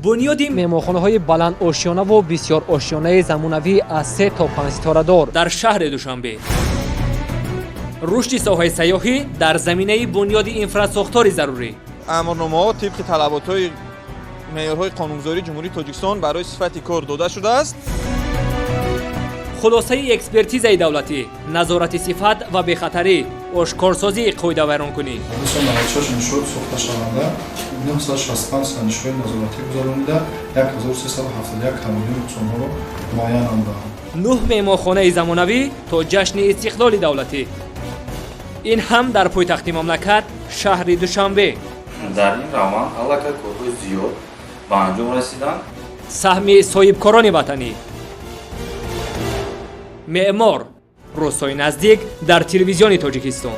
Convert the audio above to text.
Бунёди меҳмонхонаҳои баландошёнаву бисёрошёнаи замонавӣ аз се то панҷ ситорадор дар шаҳри Душанбе, рушди соҳаи сайёҳӣ дар заминаи бунёди инфрасохтори зарурӣ. Амрномаҳо тибқи талаботҳои меъёрҳои қонунгузории Ҷумҳурии Тоҷикистон барои сифати кор дода шудааст. Хулосаи экспертизаи давлатӣ, назорати сифат ва бехатарӣ, ошкорсозии қоидавайронкунӣ. 296 иншоот сохташаванда 965 санҷишҳои назоратӣ гузаронида, 1371 камбудию нуқсонҳоро муайян намуданд. Нӯҳ меҳмонхонаи замонавӣ то ҷашни истиқлоли давлатӣ, ин ҳам дар пойтахти мамлакат, шаҳри Душанбе. Дар ин раванд аллакай корҳои зиёд ба анҷом расиданд. Саҳми соҳибкорони ватанӣ. Меъмор, рӯзҳои наздик дар Телевизиони Тоҷикистон.